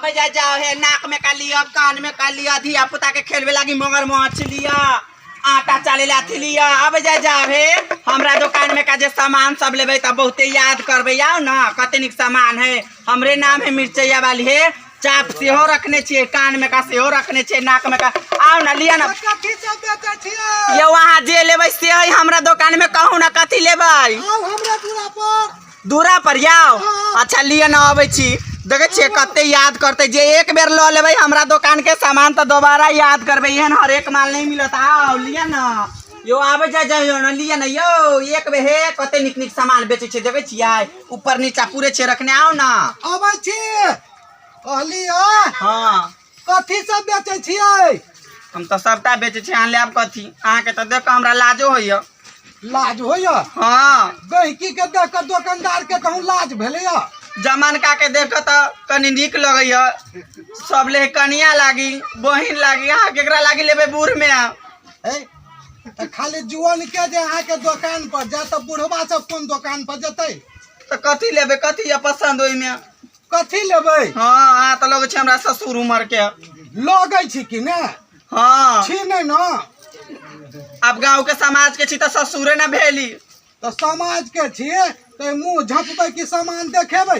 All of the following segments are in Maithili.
आबे जा जाओ हे, नाक में का लिया, कान में का लिया, धिया पुता के खेलवे लागी मगरमच्छ लिया, आटा चाले ला अथी लिया। आबे जा जाओ हे, हमरा दुकान में का जे सामान सब लेबै त बहुते याद करबै। आओ ना, कते निक सामान है। हमरे नाम है मिर्चैया वाली हे। चाप सेहो रखने छियै, कान में का सेहो रखने छियै, नाक में का। आओ ना, लिया ना। कथी सब बेचै छियै? यौ, अहाँ जे लेबै से है हमरा दुकान में। कहू ना, कथी लेबै? आउ हमरा दूरा पर। दूरा पर जाओ। अच्छा, लिअ ना, अबै छी। देखै छियै कते याद करतै। जे एक बेर लऽ लेबै हमरा दोकान के सामान तऽ दोबारा याद करबै। एहन हरेक माल नहीं मिलत। आओ, लिअ ना यौ, आबै जा जाइयो ना, लिअ ना यौ। एक बेर हे, कते नीक नीक सामान बेचै छै, देखै छियै? ऊपर नीचा पूरे छै रखने। आउ ना। अबै छी। कहलियै, कथी सब बेचै छियै? हम तऽ सबटा बेचै छी। अहाँ लेब कथी? अहाँके तऽ देख कऽ हमरा लाजो होइया। लाज होइया? हाँ। गहिकी के देख कऽ दोकानदार के कहूँ लाज भेलैया? जमानका के देख कऽ तऽ कनि नीक लगैया। सब ले कनिया लागी, बहिन लागी। अहाँ केकरा लागी लेबै बूढ़ में? ए, तऽ खाली जुअन के जे अहाँके दोकान पर जाय, तऽ बुढ़वा सब कोन दोकान पर जेतै? तऽ कथी लेबै? कथी यऽ पसंद ओहिमे? कथी लेबै? हाँ, अहाँ तऽ लगै छै हमरा ससुर उमर के। लगै छी कि ने? हाँ। छी नहि ने? आब गाँव के समाज के छी तऽ ससुरे ने भेली। तऽ समाज के छियै तऽ मुँह झपबै कि सामान देखेबै?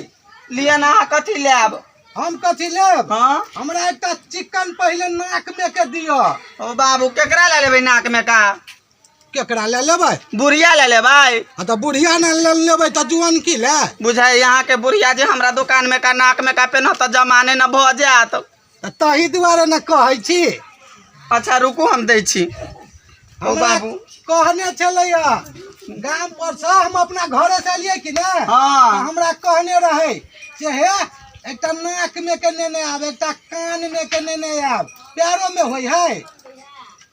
लिअ ना, अहाँ कथी लेब? हम कथी लेब? हाँ। हमरा एकटा चिकन पहिले नाक में के दिअ। ओ बाबू, केकरा ले लेबै नाक में का? केकरा ले लेबै? बुढ़िया ले लेबै? हाँ, तऽ बुढ़िया ने ले लेबै तऽ जुअन की ले? बुझाइ यहाँ के बुढ़िया जे हमरा दुकान में का नाक में का पेनहत तऽ जमाने न भऽ जायत। तऽ तही दुआरे ने कहै छी। अच्छा रुकू, हम दै छी। ओ हमरा बाबू, कहने छलैया गाम पर से, हम अपना घरे से एलियै कि ने, तऽ हमरा कहने रहै से हे, एकटा नाक में के नेने आब, एकटा कान में के नेने आब। पैरो में होइ है?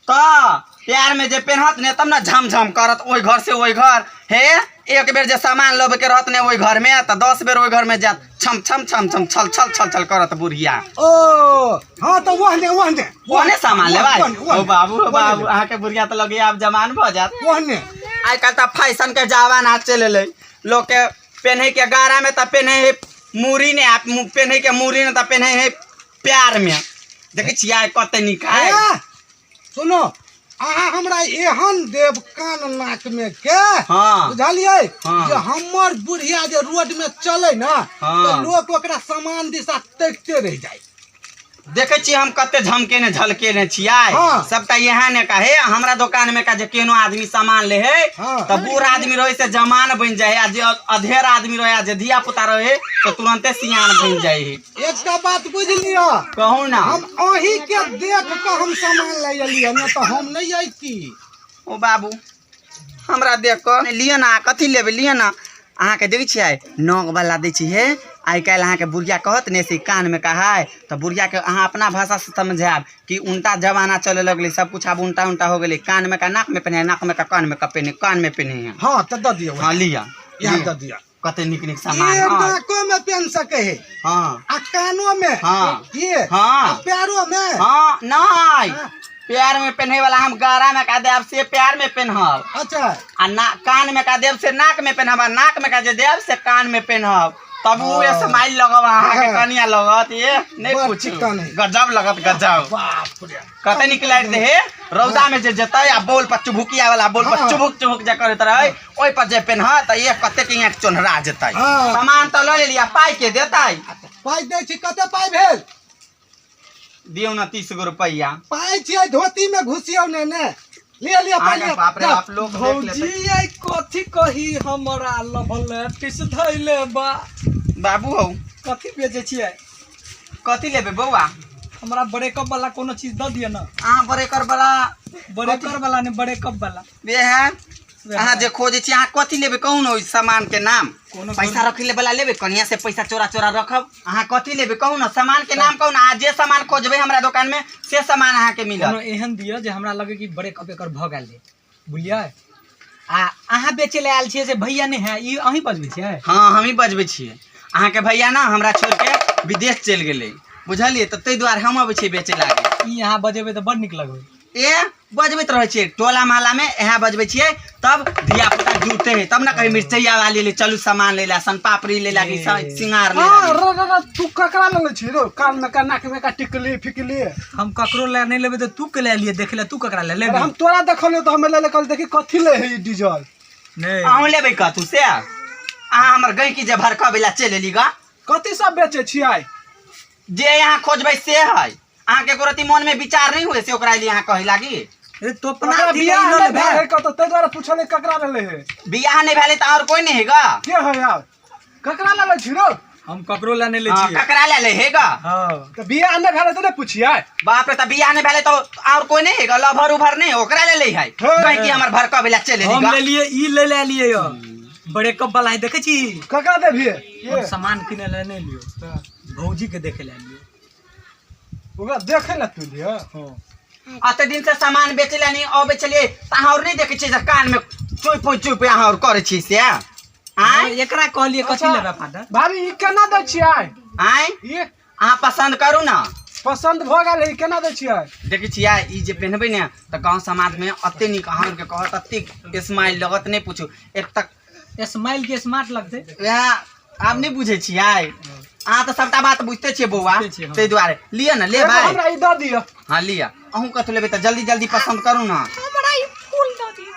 तऽ प्यार में जे पेनहत ने, तब ने झम झम करत ओहि घर से ओहि घर। हे, एक बेर जे सामान लेबे के रहत ने ओहि घर में, तऽ 10 बेर ओहि घर में जायत, छम छम छम छम, छल छल छल छल करत बुढ़िया। ओ हाँ, तऽ ओहने ओहने। ओहने सामान लेबै? ओहने, ओहने। ओ बाबू, ओ ओहने बाबू, लेबै। अहाँके बुढ़िया तऽ लगैया आब जवान भऽ जायत। ओहने। आइ काल्हि तऽ फैशन के जमाना चलि एलै। लोक के पेन्है के गारा में तऽ पेन्है है मूड़ी ने, आ पेन्है के मूड़ी ने तऽ पेन्है है प्यार में। देखै छियै कते नीक है। ए, सुनो, अहाँ हमरा एहन देब कान नाक में के, बुझलियै? हाँ। जे हमर बुढ़िया जे रोड में चले ना, तऽ लोक ओकरा सामान दिशा तकिते रहि जाय। देखै छियै हम कते झमकेने झलकेने छियै। सबटा इएह ने कहे हमरा दोकान में का जे केनो आदमी सामान ले है, तऽ बूढ़ आदमी रहे से जमान बनि जाए, आ जे अधेर आदमी रहे, आ जे धिया पुता रहे, तऽ तुरंते सियान बनि जाए है। एकटा बात बुझि लिअ। कहू ना। हम अहीं के देख कऽ हम सामान लए एलियै, नहि तऽ हम नहि अयती। ओ बाबू, हमरा देख कऽ लिअ ना, कथी लेबै लिअ ना। अहाँके देखै छियै, नग वाला दै छी। हे, आइ काल्हि अहाँके बुढ़िया कहत ने से कानमे कहाय, तऽ बुढ़ियाके अहाँ अपना भाषासँ समझायब कि उल्टा जमाना चले लगलै, सब कुछ आब उल्टा उल्टा हो गेलै। कानमे का नाकमे पेन्हे, नाकमे का कानमे का पेन्हे, कानमे पेन्हे है। हाँ, तऽ दऽ दियौ। हाँ, लिअ। इएह लिअ। दऽ दिअ। कते नीक नीक सामान ई है। नाको में पेन सके है आ कानो में, ये आ पैरो में। हाँ, नहीं, पैर में पेन्हे वाला हम गरा में का देब से पैर में पेन्हब। आ ना कान में का देब से नाक में पेन्हब, आ नाक में का जे देब से कान में पेन्हब, तब उ स्माइल लगब अहाँके। कनिया लगत ये नहीं बड़ पूछू। चिकन है। गजब लगत, गजब। बाप रे। कते नीक लाइट दे हे। रौदा में जे जेतै आ बोल पर चुभुकिया वाला बोल पर चुभुक चुभुक जे करैत रहै, ओहि पर जे पेन्हत तऽ ये कते के यहाँ चोन्हरा जेतै। सामान तऽ लऽ लेलियै, पाइ के देतै? पाइ दै छी। कते पाइ भेल? दियौ ने 30 गो रुपैआ। पाइ छियै धोती में घुसियौ ने। ने लिअ, लिअ पाइ। अहाँके लिअ। बाप रे जाउ। बाप, लोग देख लेतै। भौजी, आई कथी कही, हमरा लभलेटिस धैले बा। बाबू हौ। कथी बेचै छियै? कथी लेबै बौआ? हमरा ब्रेकअप वाला कोनो चीज दऽ दिअ ने। अहाँ ब्रेकर वाला? ब्रेकर वाला ने, ब्रेकअप वाला। बे है अहाँ जे खोजै छी। अहाँ कथी लेबै कहू ने, ओहि सामान के नाम। कोनो पैसा रखै ले वाला लेबै? कनिया से पैसा चोरा चोरा रखब? अहाँ कथी लेबै कहू ने, सामान के नाम कहू ने। अहाँ जे सामान खोजबै हमरा दोकान में से सामान अहाँके कोनो मिलत। एहन दिअ जे हमरा लगे कि ब्रेकअप एकर भऽ गेल है, बुझलियै? आ अहाँ बेचै लए आयल छियै से भैया नहि है? ई अहीं बजबै छियै? हाँ, हमही बजबै छियै। अहाँके भैया ने हमरा छोड़ि के विदेश चलि गेलै, बुझलियै? तऽ ताहि दुआरे हम अबै छियै बेचै लागी। ई अहाँ बजेबै तऽ बड़ नीक लगबै। ए, बजबैत रहै छियै टोला मोहल्ला में इएह बजबै छियै, तब धिया पुता जुटते है, तब ना कहीं मिरचैया वाली ले चलू सामान ले ला, सन पापड़ी ले ला, कि सिंगार ले हाँ ला। रो रो रो, तू ककरा ले छी रो कान में का नाक में का टिकली फिकली? हम ककरो ले नहीं लेबै तऽ तू के ले लिए देखे ले, तू ककरा ले अरे लेबी? हम तोरा देखलियो तऽ हमे ले ले कहल देखी कथी ले है ई डीजल। नहीं। अहूँ लेबै कथू से? अहाँ हमर गैंकी जे भड़कबै ला चलि एली गा। कथी सब बेचै छियै? जे यहाँ खोजबै से है। अहाँके एको रत्ती मन में विचार नहीं हुए से ओकरा लिए अहाँ कहे लागी? अरे तो अपना ओकरा अथी बियाह ले नहि लेबै। भेल है कतौ, ताहि दुआरे पुछलियै ककरा ले है। बियाह नहीं भेलै तऽ और कोई नहीं है गा। के है यार, ककरा ले लै छी रो? हम ककरो ले नहीं ले हाँ, छियै। ककरा ले ले हे गा? हाँ। तऽ बियाह नहि भेलै तऽ नहि पुछियै? बाप रे, तऽ बियाह नहीं भेलै तऽ और कोई नहीं है गा, लभर उभर नहीं, ओकरा ले ले है। हाँ। कहीं कि हमर भड़कबै ला चलि एली हम गा। ले लिए, ई ले ले लिए यो। बड़े कप वाला है देखे छी? ककरा देबियै? हम सामान किने ले नहीं लियो, भौजी के देखे ले लियो। ओकरा देखै लए तू लिअ? हाँ। अते दिन से सामान बेचे ला नहीं अबै छलियै तऽ अहाँ और नहीं देखै छियै जे कान में चुप चुप अहाँ और करै छी से? आँय? एकरा कहलियै कथी अच्छा। लेबै फादर? भाभी, ई केना दै छियै? आँय? ई अहाँ पसन्द करू ने। पसन्द भऽ गेल, ई केना दै छियै? देखै छियै, ई जे पेन्हबै ने तऽ गाँव समाजमे अते नीक अहाँ आरके कहत, अते स्माइल लगत, नहि पूछू एक तक। स्माइल के स्मार्ट लगतै। वएह आब नहि बुझै छियै अहाँ तऽ सबटा बात बुझते छियै बौआ। बुझते छियै, हँ। ताहि दुआरे लिअ ने, एगो लेबै? हमरा ई दऽ दिअ। हँ लिअ, अहूँ कथू लेबै तऽ जल्दी जल्दी पसन्द करू ने। हमरा ई फूल दऽ दिअ।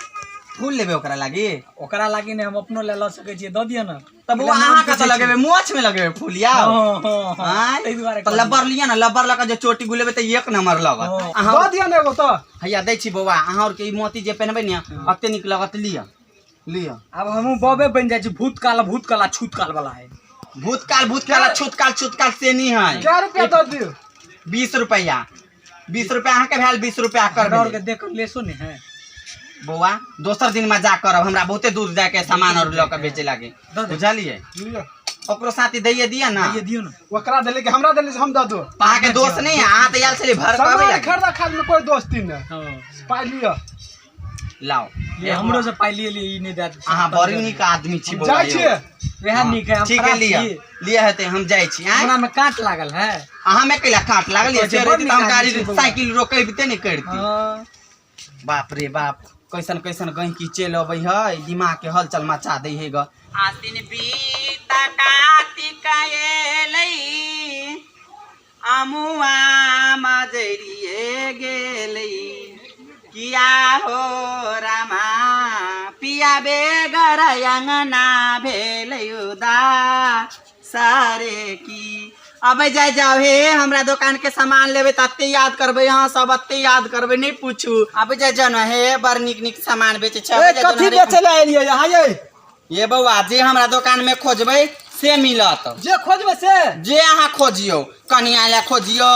फूल लेबै ओकरा लागी? ओकरा लागी नहि, हम अपनो ले लऽ सकै छियै, दऽ दिअ ने। तऽ बौआ, अहाँ कतऽ लगेबै? मोछ में लगेबै फूल यौ? हँ, हँ, आँय? ताहि दुआरे तऽ कहलियै। लब्बर लिअ ने, लब्बर लऽ कऽ जे चोटी गुलेबै तऽ एक नंबर लगत। हँ। अहाँ दऽ दिअ ने एगो तऽ। हैया दै छी बौआ, अहाँ आरके ई मोती जे पेन्हबै ने अते नीक लगत, लिअ लिअ। आब हमहूँ बबे बनि जाइ छी, भूतकाल भूतकाल आ छूतकाल वाला है। भूतकाल भूतकाल आ छूतकाल छूतकाल से नहीं है। कै रुपया दऽ दियौ? 20 रुपया, 20 रुपया अहाँके भेल, 20 रुपया कर। हमरा आरके देख लेसो नहि है। बौआ, दोसर दिन मजाक करब, हमरा बहुते दूर जाके सामान और लऽ कऽ बेचे लागे। दऽ दे। बुझलियै? लिअ। ओकरो साथी दैये दिअ ने। ये दियौ ने। ओकरा देली कि हमरा देली से हम दऽ दू? अहाँके दोस्त नहीं है, अहाँ तऽ आयल छलियै भर सामान कहबै लागी। खरीदा खाली में कोई दोस्ती नहि। हँ। पाइ लिअ। लाओ। ये हमरो से पाइ लिए लिए, ई नहि देत। अहाँ बड़ी नीक आदमी छी बौआ। जाइ यौ। छियै। वएह नीक है, हम ठीक है, खराब लिअ। छी? लिअ हेतै, हम जाइ छी। आँय? हमरा में काँट लागल है। अहाँ में कैला काट लागल ये? कहै छै, से बड़ रहितै तऽ हम नीक आदमी गाड़ी छी बौआ। साइकिल रोकैबते नहि करती। हँ। बाप रे बाप, कैसन कैसन गहिकी चलि अबै है, दिमाग के हलचल मचा दै है ग। आसिन बीता कार्तिक एलै, अमुआ मजरिए गेलै, किया हो रामा पिया बेगर अंगना भेलै उदास सारे की। अबै जाय जाओ हे, हमरा दोकान के सामान लेबै तऽ अते याद करबै अहाँ सब, अते याद करबै नहि पूछू। अबै जाय जाओ ने हे, बड़ नीक नीक सामान बेचै छै। अबै जाय जाओ ने, कथी हरेक- बेचै लए एलियै यहाँ यै? ये बौआ, जे हमरा दोकान में खोजबै से मिलत। जे खोजबै से? जे अहाँ खोजियौ, कनिया लए खोजियौ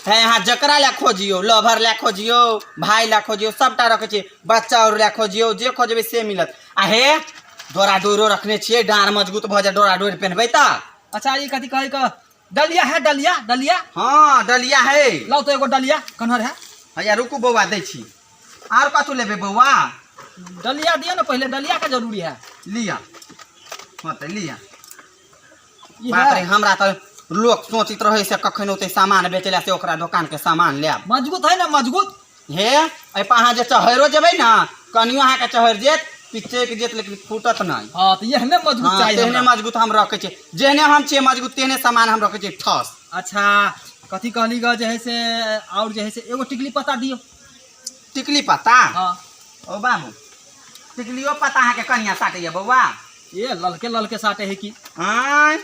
है, अहाँ जकरा लए खोजियौ, लभर लए खोजियौ, भाय लए खोजियौ, सबटा रखै छियै, बच्चा और लए खोजियौ, जे खोजबै से मिलत। आ हे डोरा डोरो रखने छियै, डाँड़ मजबूत भऽ जाय डोरा डोरि पेन्हबै तऽ। अच्छा, ई कथी कहै के डलिया है? डलिया, डलिया? हाँ, डलिया है। लाउ तो एगो डलिया, कन्हर है? हैया रुकू बौआ, दै छी। आर कथू लेबै बौआ? डलिया दिअ ने पहिले, डलिया के जरूरी है। लिअ, हाँ तऽ लिअ। ई बाप रे, है। हमरा तऽ लोक सोचित रहै से कखन औतै सामान बेचै लए, से ओकरा दोकान के सामान लेब। मजबूत है ने, मजबूत? हे एहि पर अहाँ जे चहरो जेबै ने, कनियो अहाँके चहरि जेत, पिचैक जेत, लेकिन फूटत नहि। हाँ तऽ एहने मजबूत हाँ, चाहिए तेहने हमरा। मजबूत हम रखै छियै, जेहने हम छियै मजबूत तेहने सामान हम रखै छियै ठस। अच्छा, कथी कहली ग जे है से और जे है से एगो टिकली पत्ता दियौ। टिकली पत्ता? हाँ। ओ बाबू, टिकलियो पत्ता अहाँके कनिया साटैया बौआ? ए ललके ललके साटे है की? आँय,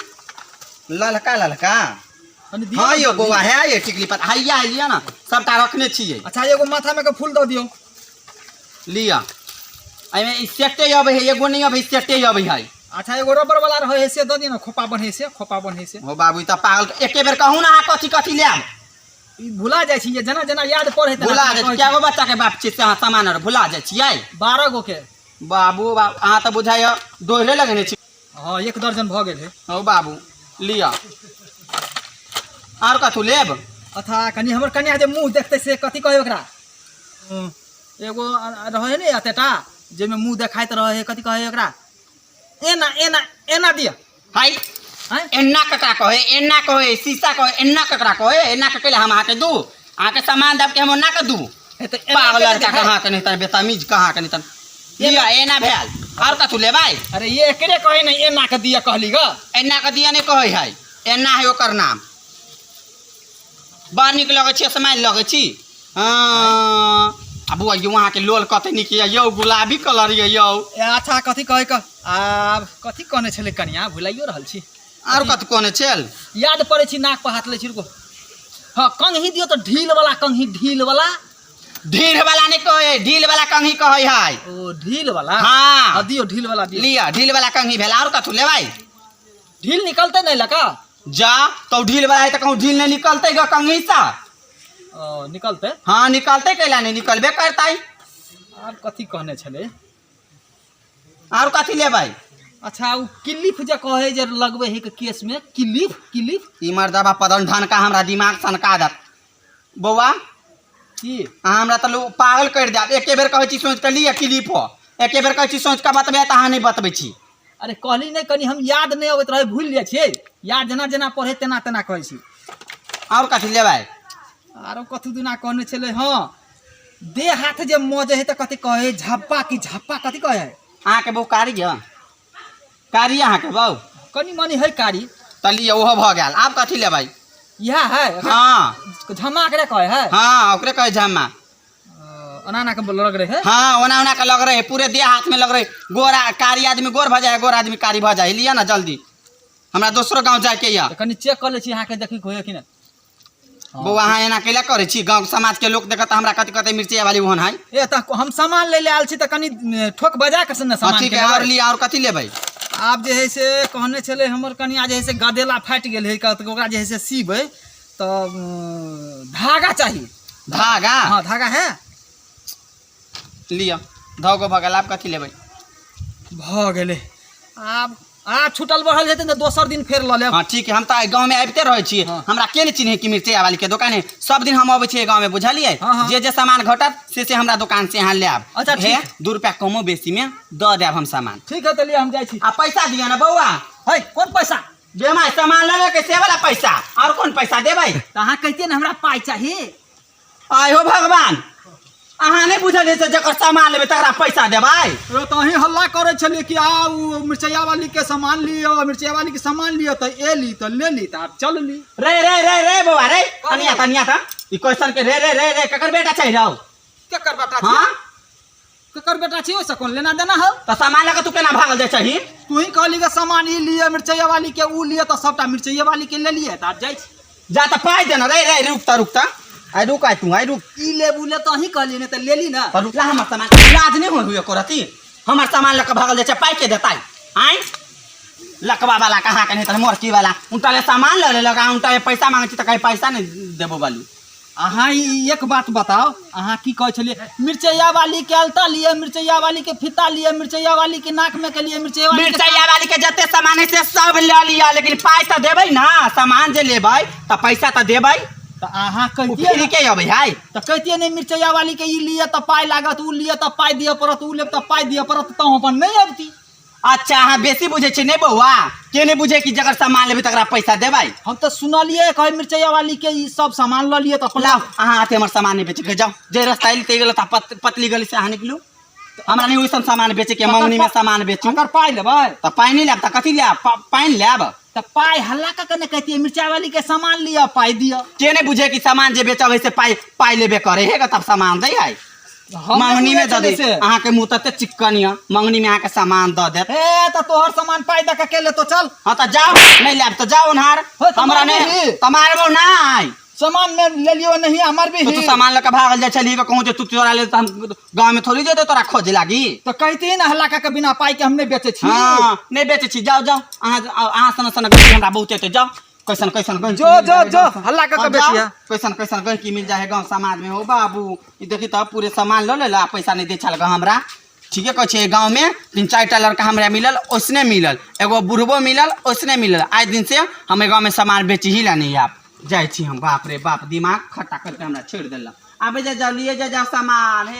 ललका ललका? कनि दियौ हाँ ने यौ जल्दी। बौआ, है ये टिकली पत्ता, हैया है, लिअ ने, सबटा रखने छियै। अच्छा, एगो माथा में के फूल दऽ दियौ। लिअ, एहिमे ई सेटे अबै है, एगो नहि अबै है, सेटे अबै है। अच्छा, एगो रबर वाला रहै है से दऽ दियौ ने, खोपा बन्है से, खोपा बन्है से। ओ बाबू, ई तऽ पागल, एके बेर कहू ने अहाँ कथी कथी लेब। ई भुला जाइ छी, जेना जेना याद पड़े तेना भुला तेना जाइ छी। कहै कए गो बच्चा के बाप छी से अहाँ सामान आर भुला जाइ छियै? छी। 12 गो के। बाबू बाबू, अहाँ तऽ बुझाइए दोहरे लगेने छी। हाँ, 1 दर्जन भऽ गेल है। हौ बाबू, लिअ, आर कथू लेब? अथा कनि हमर कन्या जे मुँह देखतै से कथी कहै ओकरा, एगो रहै ने एतेटा जाहिमे मुँह देखाइत रहै है, कथी कहै ओकरा? एना एना एना दिअ। हाय। आँय? एना ककरा कहै? एना कहै शीशा कहै, एना ककरा कहै? एना के कैला हम अहाँके दू? अहाँके सामान दब के हम ओना के दू? हे तऽ एना पागल केना लड़का देखाय? कहाँ के नहीं तन बेतमीज कहाँ के नहीं तन। लिअ, एना भेल। और कथू लेबै? अरे ये एकरे कहे नहीं, एना के दिया कहली ग। एना के दिया नहीं कहै है, एना है ओकर नाम। बड़ नीक लगै छी, स्माइल लगै छी। हाँ आ बौआ यौ, अहाँके लोल कते नीक यऽ यौ, गुलाबी कलर यऽ यौ। ए, अच्छा कथी कहै के आब कथी कहने छलै कनिया, भुलाइयो रहल छी। आर कथी कहने छल? याद पड़ै छी, नाक पर हाथ लै छी, रुको। हाँ कंघी दियौ तऽ ढील वाला कंघी, ढील वाला। ढील वाला नहीं कहै, ढील वाला कंघी कहै है। ओ ढील वाला? हाँ। हाँ, दियौ ढील वाला दियौ। लिअ, ढील वाला कंघी भेल। आर कथू लेबै? ढील निकलतै नहि लका? जा तो ढील वाला है तऽ कहूँ ढील नहीं निकलतै ग कंघी सा। ओ निकलतै? हाँ निकलतै, कैला नहीं निकलबे करतै। आब कथी कहने छलै? आर कथी लेबै? अच्छा ओ किलिफ जे कहै जे लगबै है के केस में, किलिफ किलिफ। ई मर्दबा पदन ढनका हमरा दिमाग सनका दत। बौआ की अहाँ हमरा तऽ लोग पागल करि देब। एके बेर कहै छी सोचि कऽ लिअ क्लिप, एके बेर कहै छी सोचि कऽ बतबै तऽ अहाँ नहि बतबै छी। अरे कहली नहि, कनि हम याद नहि अबैत रहै, भूलि जाइ छियै। याद जेना जेना पढ़ै तेना तेना कहै छी। आओर कथी लेबै? आरो कथी दिना कहने छलै? हँ देह हाथ जे मजै है तऽ कथी कहै है, झप्पा कि झप्पा कथी कहै है? अहाँके बहु कारी यऽ? कारी अहाँके बहु? कनि मनि है कारी। तऽ लिअ, ओहो भऽ गेल। आब कथी लेबै? इएह है। हाँ झमा एकरे कहै है? हाँ ओकरे कहै झमा। ओना ओना के लग रहे है? हाँ ओना ओना के लग रहे है, पूरे देह हाथ में लग रहे। गोरा कारी आदमी गोर भऽ जाए, गोर आदमी कारी भऽ जाए। लिअ ना जल्दी, हमरा दोसरो गाँव जाइके यऽ। तऽ कनि चेक कऽ लै छी अहाँके, देखी होइए कि नहि। बौआ अहाँ एना कैला करै छी? गाँव समाजके लोक देखत तऽ हमरा कथी कहतै, मिर्चिया वाली ओहन है। ए तऽ हम सामान लै लए आयल छी तऽ कनि ठोक बजा कऽ से ने हाँ सामान ठीक के है। और लेबै। लिअ, और कथी लेबै? आब जे है से कहने छलै हमर कनिया जे है से गदेला फाटि गेल है, कहत ओकरा जे है से सीबै तऽ धागा चाही। धागा? हाँ धागा है। लिअ, धागो भऽ गेल। आब कथी लेबै? भऽ गेलै। आब आब छूटल बढ़ल जेतै तऽ दोसर दिन फेर लऽ लेब। हाँ ठीक है। हम तऽ गाँव में आबिते रहै छी। हाँ। हमरा के नहि चिन्है कि मिर्चैया वाली के दुकान है। सब दिन हम अबै छियै गाँव में, बुझलियै? हाँ, हाँ। जे जे सामान घटत से हमरा दुकान से अहाँ लेब। अच्छा, ठीक। हे, 2 रुपया कमो बेसी में दऽ देब हम सामान। ठीक है, तऽ लिअ हम जाइ छी। आ पैसा दिअ ने बौआ। है कोन पैसा? बेमाय सामान लेबै के से वाला पैसा, और कोन पैसा देबै? तऽ अहाँ कहितियै ने हमरा पाइ चाही। आय हो भगवान, अहाँ नहि बुझलियै से जकर सामान लेबै तकरा पैसा देबै? यो तऽ अहीं हल्ला करै छलियै कि आ ओ मिरचैया वाली के सामान लिअ, मिरचैया वाली के सामान लिअ, तऽ एली तऽ लेली, तऽ आब चलली। रे रे रे रे बौआ रे, तनिया तनिया तऽ ई क्वेश्चन के रे रे रे रे ककर बेटा छै रौ? केकर बेटा छी? हाँ? केकर बेटा छी ओहिसँ कोन लेना देना हौ? तऽ सामान लऽ कऽ तू केना भागल जाइ छही? तू ही कहली के सामान ई लिअ मिरचैया वाली के, ऊ लिअ, तऽ सबटा मिरचैया वाली के लेलियै तऽ आब जाइ छी। जा तऽ पाइ देना। रे रे रुक तऽ, रुक तऽ, आइ रुक, आइ तू आइ रुक। ई लेबू ले तऽ अहीं कहलियै ने, तऽ लेली ने। तऽ रुक, ला हमर सामान। लाज नहि होइ एको रति? हमर सामान लऽ कऽ भागल जाइ छै, पाइ के देतै? आँय लकवा वाला कहाँ के नहि तऽ मोरकी वाला, उनटा ले सामान लऽ लेलक आ उनटा ले पैसा मांगै छी तऽ कहीं पैसा नहि देबो बालू। अहाँ ई एक बात बताओ, अहाँ की कहै छलियै? मिरचैया वाली के अलता लिअ, मिरचैया वाली के फीता लिअ, मिरचैया वाली के नाक में के लिअ, मिरचैया वाली के मिरचैया वाली के जते सामान है से सब लऽ लिअ, लेकिन पाइ तऽ देबै ना। सामान जे लेबै तऽ पैसा तऽ देबै। तऽ अहाँ ओ कहितियै फ्री के अबै है? तऽ कहितियै ने मिरचैया वाली के ई लिअ तऽ पाइ लागत, ऊ लिअ तऽ पाइ दिअ पड़त, ऊ लेब तऽ पाइ दिअ पड़त, तऽ हम अपन नहि अबती। अच्छा अहाँ बेसी बुझै छी नहि बौआ? के नहि बुझे कि जकर सामान लेबै तकरा पैसा देबै? हम तऽ सुनलियै कहै मिरचैया वाली के ई सब सामान लऽ लिअ तऽ अपन लाउ, अहाँ हाथे हमर सामान नहि बेचके जाउ। जे रास्ता एली ते गेल, पतली गली से अहाँ निकलू। हमरा नहि ओइसन सामान बेचे के, मंगनी में सामान बेचू। अगर पाइ लेबै? तऽ पाइ नहि लेब तऽ कथी लेब? पानि लेब? तऽ पाइ हल्ला कऽ के ने कहितियै मिरचाइ वाली के सामान लिअ पाइ दिअ। के नहि बुझे कि सामान जे बेचबै से पाइ पाइ लेबे करे हे, तब सामान दै है। हम नहि मंगनी में बुझै दऽ दे छलियै से। अहाँके मुँह तते चिक्कन यऽ, मंगनी में अहाँके सामान दऽ देत। हे तऽ तोहर सामान पाइ दऽ के के लेतो, चल। हाँ तऽ जाउ, नहि लेब तऽ जाउ ओन्हार। हे, तऽ हमरा मारबही। नहि तऽ मारबो नहि। सामान में ले लियो नहीं हमर भी। तो तू सामान लऽ के भागल जाइ छलही, कहूँ जे तू चोरा ले तऽ हम गाँव में थोड़ी जेतै तोरा खोजे लागी। तऽ कहितिही ने हल्ला कऽ के बिना पाइ के हम नहि बेचै छी। हाँ नहि बेचै छी, जाउ जाउ। अहाँ अहाँ सन सन गहकी हमरा बहुत एतै, जाउ। कैसन कैसन गहकी जो, मिल जो, जाए जो, गाँव। हल्ला कऽ के हाँ, जाउ। बेचिहे। कैसन कैसन गहकी मिल जाए है गाँव समाज में। हो बाबू, ई देखी तऽ पूरे सामान लऽ लेला, पैसा नहि दै छल गऽ हमरा। ठीके कहै छै, गाँव में 3 4 टा लड़का हमरा मिलल ओइसने मिलल, एगो बुढ़बो मिलल ओइसने मिलल। आइ दिन से हम गाँव में सामान बेची ही ला नहीं आब जाइ छी हम। बाप रे बाप, दिमाग खट्टा करके हमरा छोड़ि देलक। आबे जा जाउ, लिए जा जाउ सामान हे।